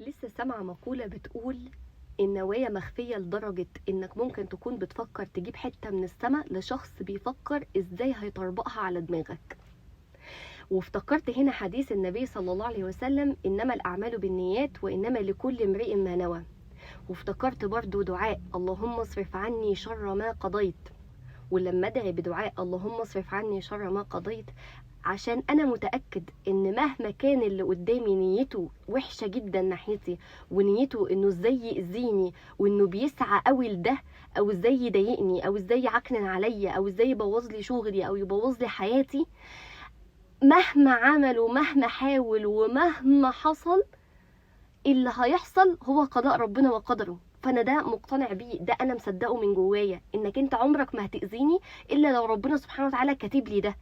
لسه سامعة مقولة بتقول النوايا مخفية لدرجة انك ممكن تكون بتفكر تجيب حتة من السما لشخص بيفكر ازاي هيطربقها على دماغك. وافتكرت هنا حديث النبي صلى الله عليه وسلم: انما الاعمال بالنيات وانما لكل امرئ ما نوى. وافتكرت برضو دعاء اللهم اصرف عني شر ما قضيت. ولما ادعي بدعاء اللهم اصرف عني شر ما قضيت، عشان انا متأكد ان مهما كان اللي قدامي نيته وحشة جدا ناحيتي، ونيته انه ازاي يأذيني، وانه بيسعى قوي لده، او ازاي يضايقني، او ازاي يعكنن عليا، او ازاي يبوظ لي شغلي، او يبوظ لي حياتي، مهما عمل ومهما حاول ومهما حصل، اللي هيحصل هو قضاء ربنا وقدره. فانا ده مقتنع بيه، ده انا مصدقه من جوايا، انك انت عمرك ما هتأذيني الا لو ربنا سبحانه وتعالى كاتب لي ده.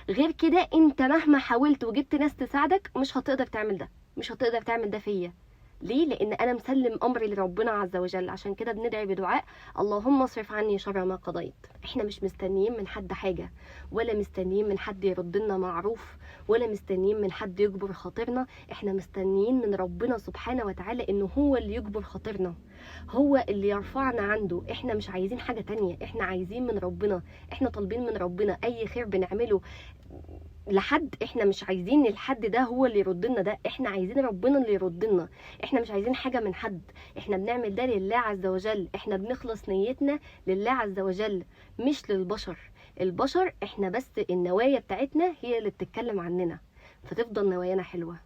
غير كده انت مهما حاولت وجبت ناس تساعدك مش هتقدر تعمل ده، مش هتقدر تعمل ده فيا. ليه؟ لان انا مسلم امري لربنا عز وجل. عشان كده بندعي بدعاء اللهم اصرف عني شر ما قضيت. احنا مش مستنيين من حد حاجة، ولا مستنيين من حد يرد لنا معروف، ولا مستنيين من حد يجبر خاطرنا. احنا مستنيين من ربنا سبحانه وتعالى انه هو اللي يجبر خاطرنا، هو اللي يرفعنا عنده. احنا مش عايزين حاجة تانية، احنا عايزين من ربنا، احنا طالبين من ربنا اي خير بنعمله لحد، احنا مش عايزين الحد ده هو اللي يرد لنا ده، احنا عايزين ربنا اللي يرد لنا. احنا مش عايزين حاجة من حد، احنا بنعمل ده لله عز وجل، احنا بنخلص نيتنا لله عز وجل مش للبشر. البشر احنا بس النوايا بتاعتنا هي اللي بتتكلم عننا، فتفضل نوايانا حلوة.